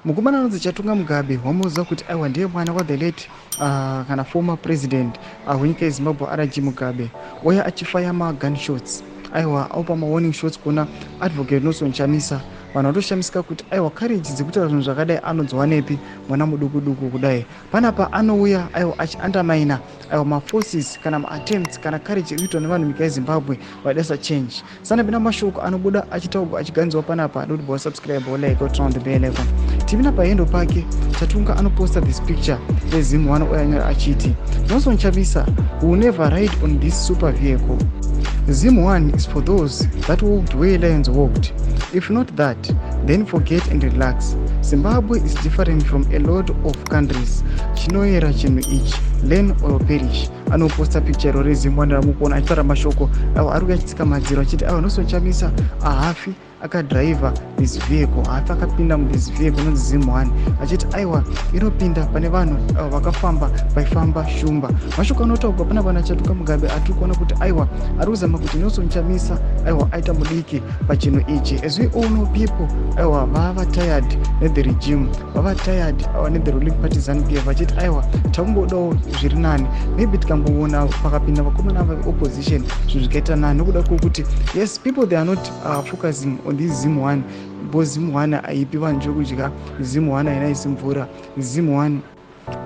Mukomana anonzi Chatunga Mugabe wamuziva kuti aiwa ndiye mwana wa the late kana former president wenyika yeZimbabwe RG Mugabe, uya achifaya magunshots, aiwa aupa mawarning shots kuna Advocate Nelson Chamisa. Vanhu vatoshamisika kuti aiwa, courage dzekutaura zvinhu zvakadai anodziwanepi mwana muduku duku kudai? Panapa anouya aiwa achiandamaina aiwa maforces kana maattempts kana courage iri kuitwa nevanhu munyika yeZimbabwe vaidasa change. Sanapinda mashoko anobuda achitaurwa achiganziwa panapa nekuti bo subscribe, like, turn on the bell icon. Tipinda pahandle pake, Chatunga anoposta this picture reZim 1 oyanyora achiti, "Nelson Chamisa will never ride on this super vehicle. Zim 1 is for those that walked where lions walked. If not that, then forget and relax. Zimbabwe is different from a lot of countries. Chinoyera chinhu ichi, learn or perish." Anoposta picture iro reZim 1 ramukuona achitaura mashoko avo ari kuya achitsika madziro achiti aiwa, Nelson Chamisa ahafi akadhiraivha this vehicle, haafi akapinda muthis vehicle inonzi Zim 1, achiti aiwa, inopinda pane vanhu vakafamba paifamba shumba. Mashoko anotaurwa pana vana Chatunga Mugabe atiri kuona kuti aiwa, ari kuzama kuti Nelson Chamisa aiwa aita mudiki pachinhu ichi. As we all know, people aiwa vava tired nethe regime, vava tired aiwa nethe ruling party ZANU PF, vachiti aiwa, takumbodawo zviri nani, maybe tikamboona pakapinda vakomana veopposition zvinhu zvikaita nani, nokuda kwokuti yes, people, they are not focusing on this Zim 1, because Zim 1 haipi vanhu chokudya, Zim 1 hainaisi mvura, Zim 1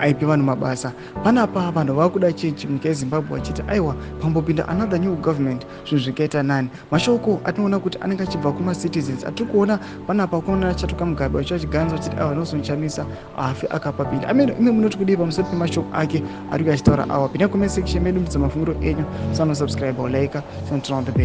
aipi vanhu mabasa. Panapa vanhu vakuda change munyika yeZimbabwe, vachiti aiwa, pambopinda another new government zvinhu zvikaita nani. Mashoko atinoona kuti anenge achibva kumacitizens atiri kuona panapa kuona Chatunga Mugabe vachiva chiganza vachiti aiwa, Nelson Chamisa afi akapapinda. Amen. Ime munoti kudii pamusoro pemashoko ake ari kuachitaura awa? Pinda comment section medu, mudza mafungiro enyu. Sanosubscribe, like, turn on the bell.